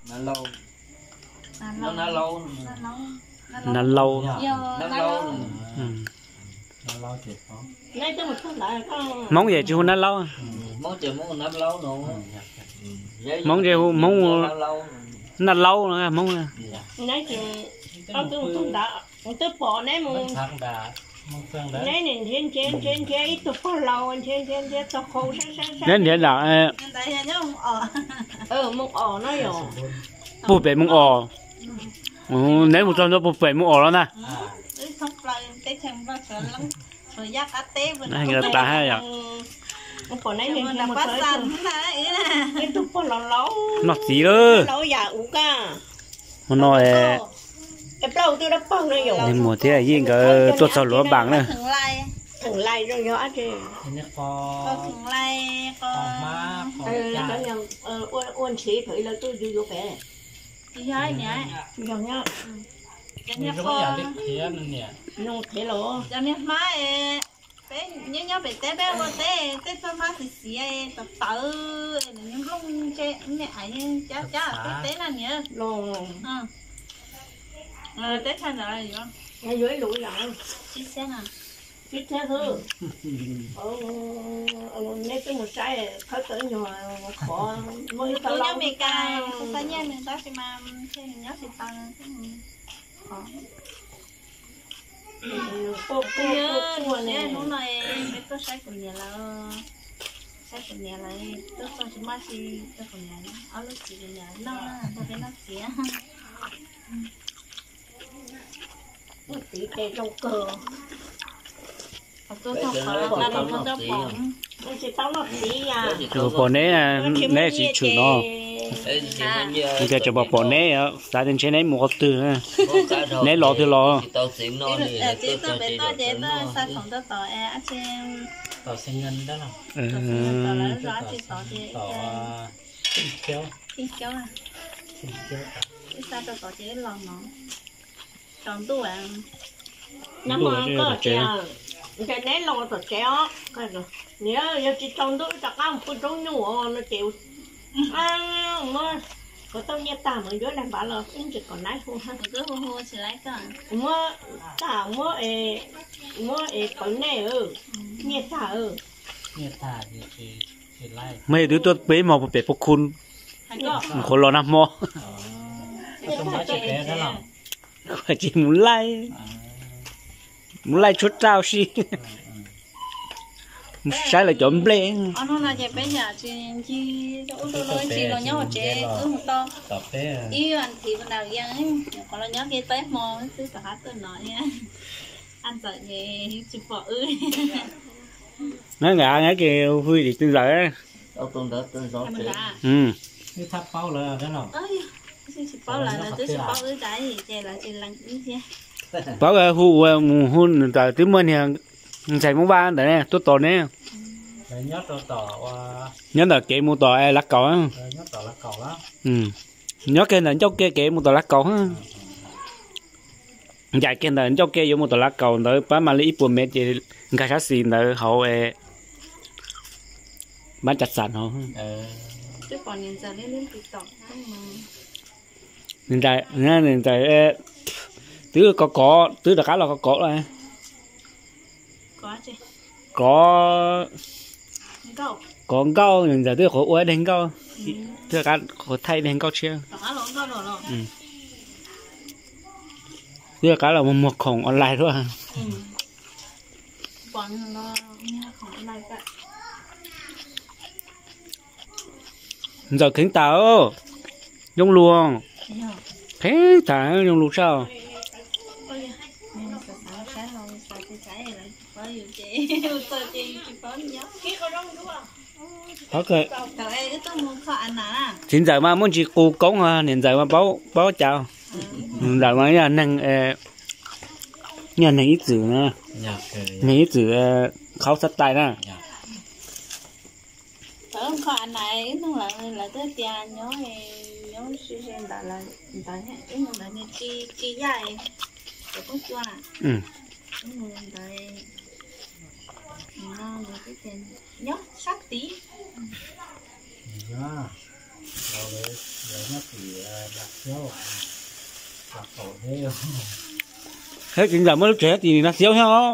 Nab laub. Nab laub. Hmoob ces hu nab laub. Hmoob ces hu Hmoob nab laub no Hmoob. Twb pom neb mus, neb nim nrhiav nrhiav nrhiav nrhiav ib tug pog laus nrhiav nrhiav nrhiav txog qhov sab sab sab. Neb nrhiav nram, puag pem Moos Os. Neb mus txog ntua puag pem Moos Os los na. Tas, neb tug pog laus laus, noj txiv lawm. Hmo no, neb muam thiab Yij nkawd tuaj txog Luav Npaas na. Ua ntshiv thaum ib lawv tuaj yuav yuav pem. Cov niag hmab, peb nyob nyob pem teb, peb ua teb, tej txoj hmab xiv xiav tawv tawv, nws nplooj ntshe me aiv cab cab peb teb na niam. Teb chaws ntawd yuav, yuav ib lub yam, tsib txhiab na, tsib txhiab xwb. Neb twb mus saib khawb tau ib nyuag qhov, muaj ib tug nyob Amelikas, xav nyiaj nws tab sis mas nws nyob tsis tau. Hnub no peb tuaj saib kuv niam lawm, saib kuv niam lawm, tuaj txog tsis muaj si, tuaj kuv niam ob lub txiv kuv niam noj, nrog peb noj txiv. Txiv ces zoo kawg. Tsis tau noj txiv, tsis tau noj txiv. Tsuas pom neb, neb tsis tshwm no. Nkawd tseem pom pom neb, xav tias ntshe neb mus qhov twg, neb los twg los. Nag hmo koj tias ntshe neb los tom tsev os, niam, yog tsis tsaus ntuj wb rov qab mus pw roob nyuj os no ces, muab, kuv tau nyiaj tag mas yuav daig npav los wb ntsis kom nab hu, muab tag, muab, muab es pawv nej, nyiaj tag. Muaj ib tug tuaj peb hmo puag pem Pov Khu, qhuav los nag hmo. Tsis mus laij, mus laij tshuab raj si, mus saib lawv cov nplej. Ob hnub no ces peb yam tsis ncig ub rau no, tsis los nyob hauv tsev, wb mus tau ib vas thiv mus nram yees, nyuam qhuav los nyob kiag tau ib hmo xwb rov qab tuaj no thiab. Ab ntxawm ces tsis pom wb. Nab nqa nab ces hu tim twg ntxawm. Paub hu ua mus hu ntawm twb muaj niag ntxhais Hmoob Vaj ntawd tuaj tos neb. Nyob ntawm kev mus tom Lav Kaus. Nyob kiag ntawm ncauj ke kev mus tom Lav Kaus. Ncaim kiag ntawm ncauj ke yuav mus tom Lav Kaus ntawd pab mam li ib puas mev ces nkag sab xis ntawd hauv Mab Cas Xas no. Niam ntxawm, niam ntxawm twb kov kov, twb rov qab los kov kov lawm. Kov, kov nkauj, niam ntxawm twb qhuav ua ib daig nkauj, twb rov qab qhuav thaij ib daig nkauj tshiab. Twb rov qab los muag khoom online thiab. Ntxawm kheev tas, yooj lus, kheev tas yooj lus sab. Txiv ntxawm mas muaj ntsis qus koob, niam ntxawm mas paub, paub cas. Niam ntxawm mas yog neeg, yog neeg ib txwm, neeg ib txwm qhaub xab tais na. Thaum kho a nais wb nug lawv, lawv twb tias nyob, nyob ze ze ntawd, ntawd wb nug ntawd nws tsis, tsis yaj, cov poob cua na. Wb nug ntawd, no nws twb tias nyob sab tid. Thiab txiv ntxawm muaj lub tsev tim Nas Xiaub thiab os.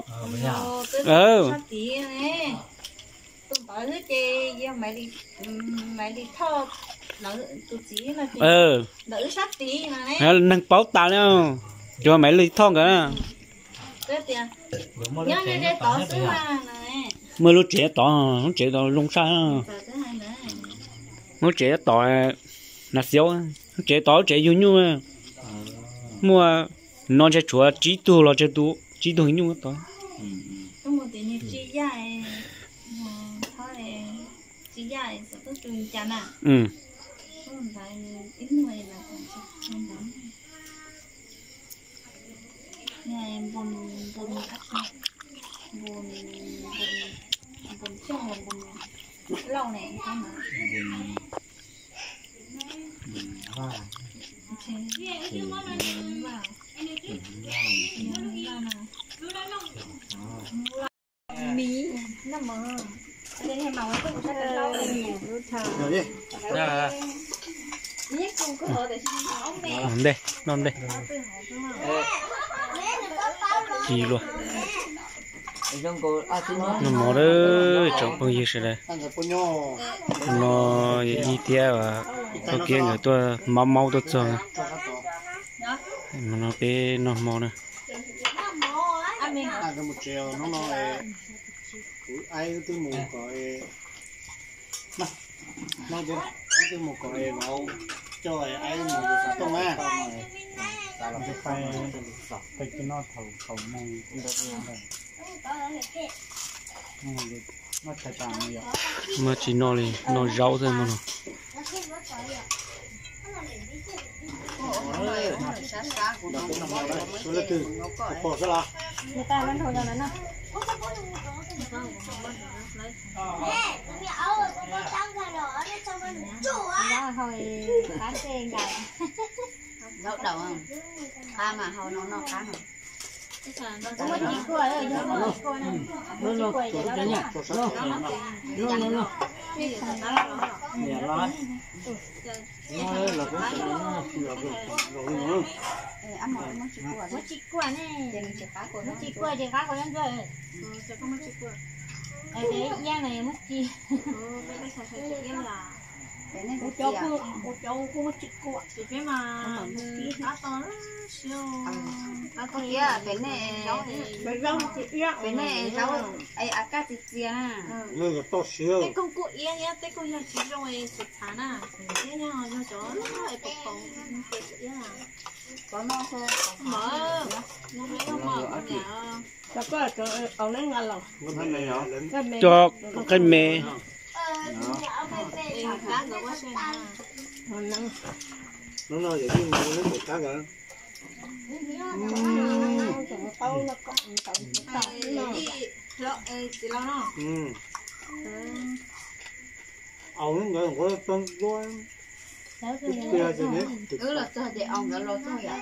Neeg paub tas li, tsuas Maiv Lis Thoj nkawd na. Muaj lub tsev tod, lub tsev tod zoo sab. Lub tsev tod Nas Xiaub, lub tsev tod lub tsev yug nyuj. Muaj no ntshe tshuav tsib tug los tsib tug yug nyuj tod. Ntej, noj ntej. Ci luaj. Noj mov lawm tsoom phooj ywg sawv daws. No yawm yij thiab Txoj Kiab nkawd tuaj maub maub tuaj txog. No peb noj hmo na. Kuv aib wb twb mus kom, no, wb twb mus kom es vauv coj aib mus xav tooj na. Muaj tsis noj li, noj zaub xwb no. Zaub daus, qab mas hau no noj qab mas. Muab tsis kuaj ne, muab tsis kuaj ces qab kua ntxawg. Ces iab no muab tsis. Kuv cov kuj muab tsis kuaj. Ces peb mas qab to siab, qab to iab, pem nej, pem nej zaub es a kaj txias txias na. Tej koog kuj iab thiab tej koog yog tsis zoo es txhav txhav na. Iab yog, yog cov es pom pom ces txhav iab. Mov, mov, mov. Cov qe me. Au, ntawd ua tau ntua. Wb los txog ces au nkawd los txog yom.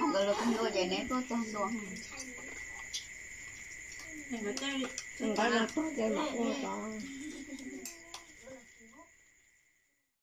Au nkawd los txog ntua ces neb tuaj txog ntua. Nkawd los txog ces mam ua tod.